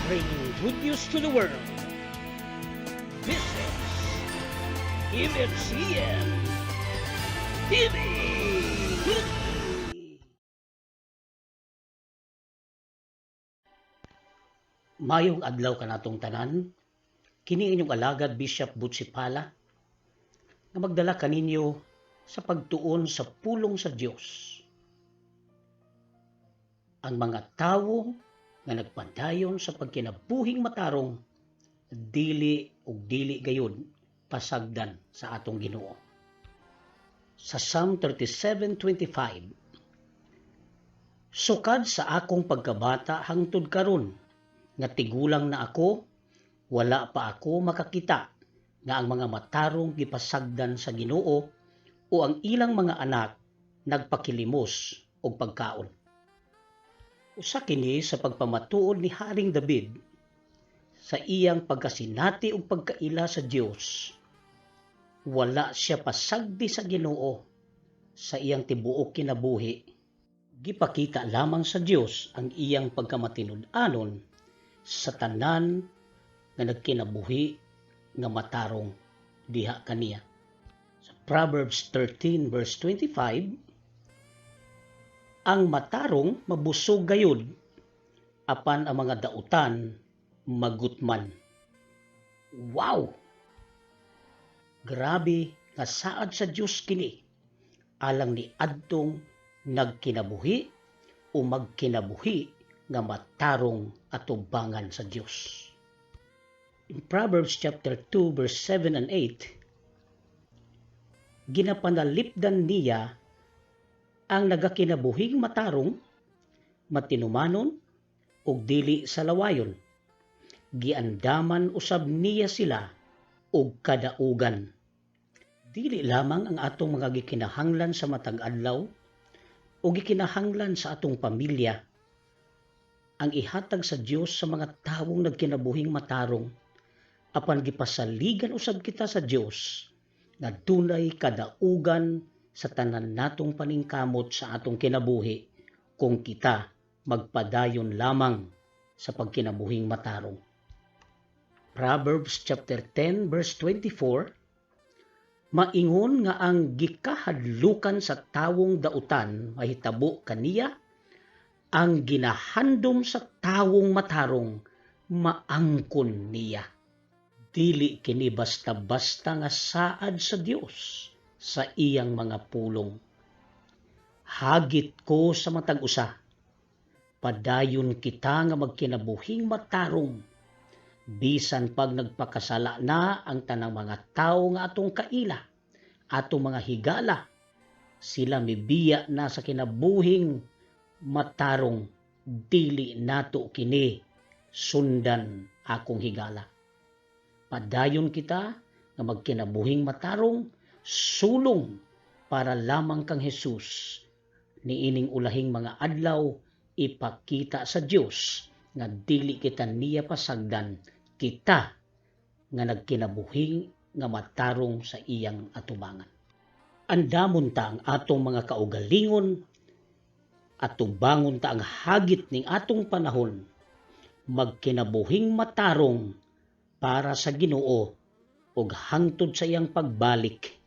Bringing good news to the world. This is MNCN TV. Mayong adlaw kanatong tanan, kini inyong alagad, Bishop Butsipala, nga magdala kaninyo sa pagtuon sa pulong sa Dios. Ang mga tawo nga nagpadayon sa pagkinabuhing matarong dili ug dili gayud pasagdan sa atong Ginoo. Sa Psalm 37:25, "Sukad sa akong pagkabata hangtod karon nga tigulang na ako, wala pa ako makakita nga ang mga matarong gipasagdan sa Ginoo o ang ilang mga anak nagpakilimos og pagkaon." Usa kini sa pagpamatuod ni Haring David sa iyang pagkasinati ug pagkaila sa Dios. Wala siya pasagdi sa Ginoo sa iyang tibuok kinabuhi. Gipakita lamang sa Dios ang iyang pagkamatinud-anon sa tanan nga nagkinabuhi nga matarong diha kaniya. Sa Proverbs 13 verse 25, "Ang matarong mabusog gayud, apan ang mga dautan magutman." Wow! Grabe nga saad sa Dios kini alang ni adtong nagkinabuhi o magkinabuhi nga matarong atubangan sa Dios. In Proverbs chapter 2 verse 7 and 8, "Ginapanalipdan niya ang nagakinabuhing matarong, matinumanon, ug dili sa lawayon. Giandaman usab niya sila og kadaugan." Dili lamang ang atong mga gikinahanglan sa matag adlaw o gikinahanglan sa atong pamilya ang ihatag sa Dios sa mga tawong nagkinabuhing matarong, apan gipasaligan usab kita sa Dios nga dunay kadaugan sa tanan natong paningkamot sa atong kinabuhi kung kita magpadayon lamang sa pagkinabuhing matarong. Proverbs chapter 10 verse 24, "Maingon nga ang gikahadlukan sa tawong dautan mahitabo kaniya, ang ginahandom sa tawong matarong maangkon niya." Dili kini basta-basta nga saad sa Dios sa iyang mga pulong. Hagit ko sa matag usa, padayon kita nga magkinabuhing matarong bisan pag nagpakasala na ang tanang mga tawo nga atong kaila, atong mga higala, sila mibiya na sa kinabuhing matarong, dili nato kini sundan, akong higala. Padayon kita nga magkinabuhing matarong sulong para lamang kang Jesus niining ulahing mga adlaw ipakita sa Dios nga dili kita niya pasagdan, kita nga nagkinabuhing nga matarong sa iyang atubangan. Andamon ta ang atong mga kaugalingon at tubangon ta ang hagit ning atong panahon magkinabuhing matarong para sa Ginoo ug hangtod sa iyang pagbalik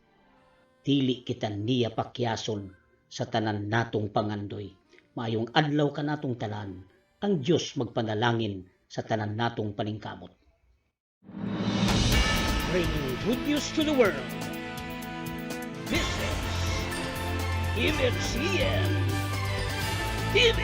dili kita niya pakyason sa tanan natong pangandoy. Maayong adlaw kanatong tanan. Ang Dios magpanalangin sa tanan natong paningkamot. Bringing good news to the world. This is MNCN TV.